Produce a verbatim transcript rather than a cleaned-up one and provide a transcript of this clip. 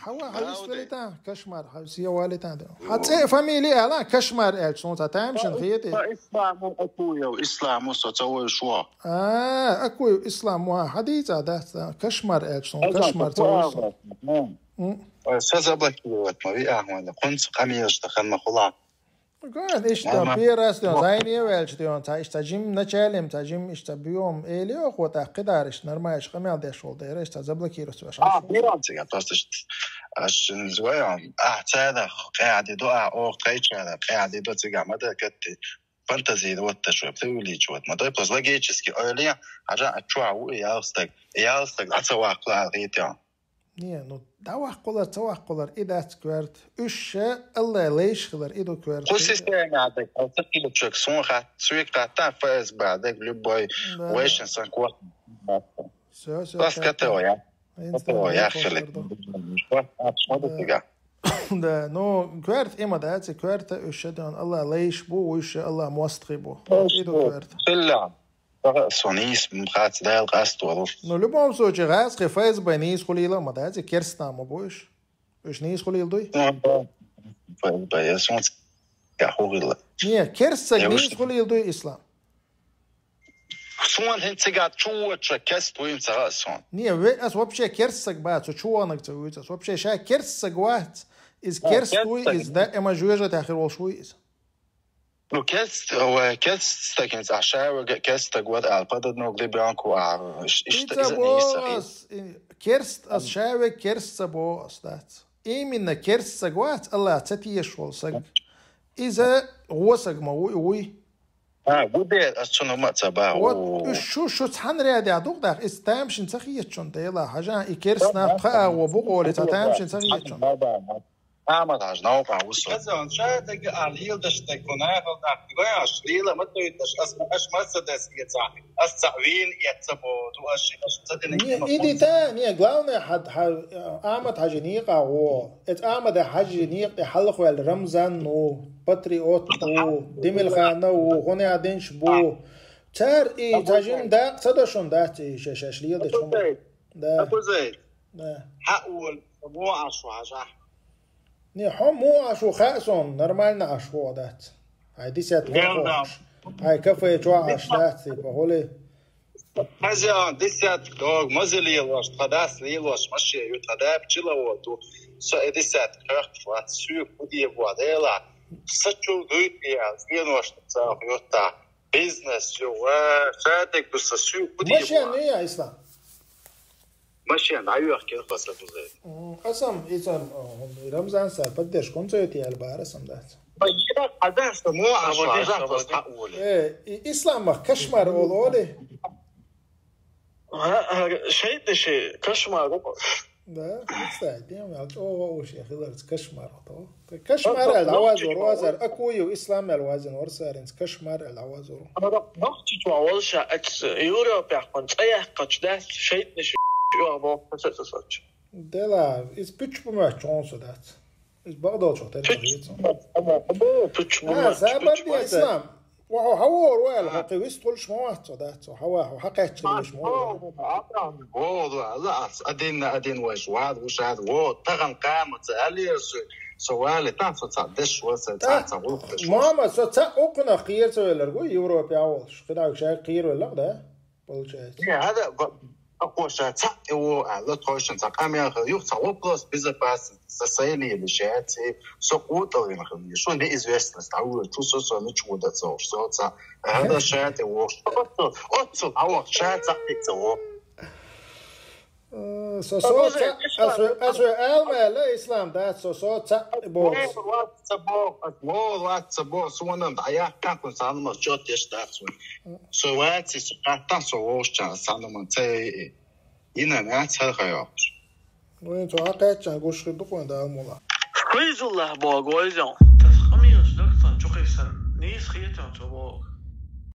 Хьава, хьа йист валита, Кошмар, хьа сия валита да. Хьа цӀе фамилия ала, Кошмар аьлча, сона цхьа тамашийна хетий? Исламу Акуев, Исламу со ца вой шо. А, Акуев Ислам, ва, хьа дийца дац, да. Кошмар аьлча, сона Кошмар ца вой шо. М. Ой, са заблокировать ма ви, ахмада. Кунц къамийлаш та хан ма хула. Ган, иштта, Нормально. Пирас ден, зайне ваьлча ден, цхьа иштта жим началем, цхьа жим иштта бьем, эли охота, кхидар иштта нормально, иштта къамел деш вол дера, иштта заблокировать веш. А, пиран цига, просто иштта, аш не знаю, а, цада, къяди до, а, о, кайчада, къяди до цига, мада катти, фантазия вот та шо, преувеличивать, мада, просто логически, ойли, а жа, а чё, а, у, ялстаг, ялстаг, а ца вахла, а, ритя. Не, ну, дӀаваккхалар, ца ваккхалар, и дац коьрта. Уьш ша Аллай лайш хилар, и ду коьрта. Кху система дек, а ца килчек, сун хат, суик хатта Ф С Б дек, любой Да, да. вейшин сан кот. Всё, всё, Бас катта. катта, я. Инстаграм Катта, я, кошер хили. ду. Бас, а, шо Да. да тига? Да, ну, коьрта има дац, коьрта уьш ша ден Алла лайш бу, уьш ша Алла мостхи бу. Уьш И ду бу. коьрта. Силла. Сон ийс хац Дала къаст валуш. Ну, в любом случае, гӀаз кхы Ф С Б нийс хулийла ма дац, керста ма бу уьш. Уьш нийс хулийла дуй? Ну, да. Ф С Б, я сон ц-, я хулийла. Не, керста саг Я нийс уж хулийла дуй, Ислам? Сон хин цигат чувача кест вуйм ца сон. Не, ве-, ас вообще керста саг ба, цу чуванаг ца вуйца. Ас вообще ша керста саг вац. Из А, керста вуй, керста саг. из да, эма жуэжа тахир волш вуй из. Ну, кест, ой, кест стакинц, а шаьвега кест стаг вот, а, подаднув ребёнку, а, ш-, И ишта, ца иза, бо иса, и- ас, и керст, ас шаьвега керст ца бо ас дац. Именно керст саг вац, Алла ца теш вол саг. Иза гӀо саг ма вуй, вуй. А, гу бе, ас цуна ма ца ба, Вот, у. уж шу, шу цхьан рядя дугдах, из тамашийна ца хетчун, Дела, хьажа, и керст нах тха а гӀо бу гӀоли, ца тамашийна ца хетчун. Амад хьаж, новкъа вусу. Казан, ша дега а лил даш дег, кунахал дах, гой аш, лила ма туй даш, ас, аш ма ца дес ица, ас ца вин ица бо, ду аш, аш ца дин Не, иди та, не, главное, хьад, хьа-, Амад хьажи никъа гӀо. Эц Амада хьажи никъ тӀе хьалхвел Рамзан ну, патриот у, Димилхана у, хуне адинш бу. Цар и цажим дакъ ца дошун дац и шаш, шаш лил даш хум. Да. Абузай. Да. Хьа уол, мо аш хьажа. Не, хьо мо аш ву хаьа сон, нормально аш ву дац. Хьай десятка Гел хьо да. аш. Хьай кафе чо аш дац, типа, гӀули. Хозяин, десятка дог, мази лилош, тха дас лилош, маши ю, тха даб чила воду. Со и десятка хахт ват, сюк, уди ву, дела. Са чу дуйт я, звенош, цах, юта. Бизнес, ю, ва, шадек, ду са сюк, уди Машина ву. не я, Ислам. Машина, а ю, ахкин, хаса, бузай. М, асам, ицам, о, Рамзан са, поддержка, он цоет я, аль бара, сам дац. Ба, я, а да, са, мо, а, Абади, ша, да, абади. Са, ули. Э, и-, Ислам мах, кошмар ол, оли. А, а, шейдни ши, кошмар. Да, представь, дем, ал чого уж, я хиларц, кошмар, то. Кошмар, Да, ал да, аваз, да, вор, вазар, да. Акуев, Ислам, ал вазин, вор, саринц, кошмар, ал аваз, вор. Ана да, нохчи чуа, волша, ач, Европа, яхпан, цаяхкач, да, шейдни ши, ю, а, бо, са, са, са, Дела, из пуч бумач, он со дац. Из багдал чо, тен Пуч. Пуч А, бумач, забар пуч бумач. Ислам. Ва хьо хьавор вайл, А. хьо кхы вист хулш ма вац цо дац, хьо хьава, хьо хьакхаьчча А, виш ма вац. Во, во, во, ла, ас, один на один ваш, вад, вушад, во, тахан кама, ца, алир, со, со вали, та, со, ца, деш, во, со, ца, Та, ца, гулх, деш, во. Мама, со, ца, окна, кхер, ца, велер, го, Европе, а, волш. Кхыда, шай, кхер, велер, да? Получается. Не, ада, ба, а, коша, ца, э, во, а, ла, точно, ца, камера, юх, ца, вопрос безопасности. Состояние лишается, со кутал им хам, шо неизвестность, а вы чувство со ничего да цо, что ца, а да шат его, что отцу, отцу, а вот шат ца, и ца, во. Э, со, со, Абузай, ца, Ислам, а со, а со, алма, ла, Ислам, да, со, со, ца, бо. Во, ватца, бо, во, ватца, бо, суманан, а я, как он сам, но, чё, те, что, со, со, ватси, со, как там, со, во, что, сам, но, ца, и, и, и на, на, ца, хайо. Вайн цо хьакхаьччан гуш хир ду кхуьнан Дала мула. Файзуллах боху ойзон. Тас къамелаш дагтан чу кхийсан, нийса хетан цо боху.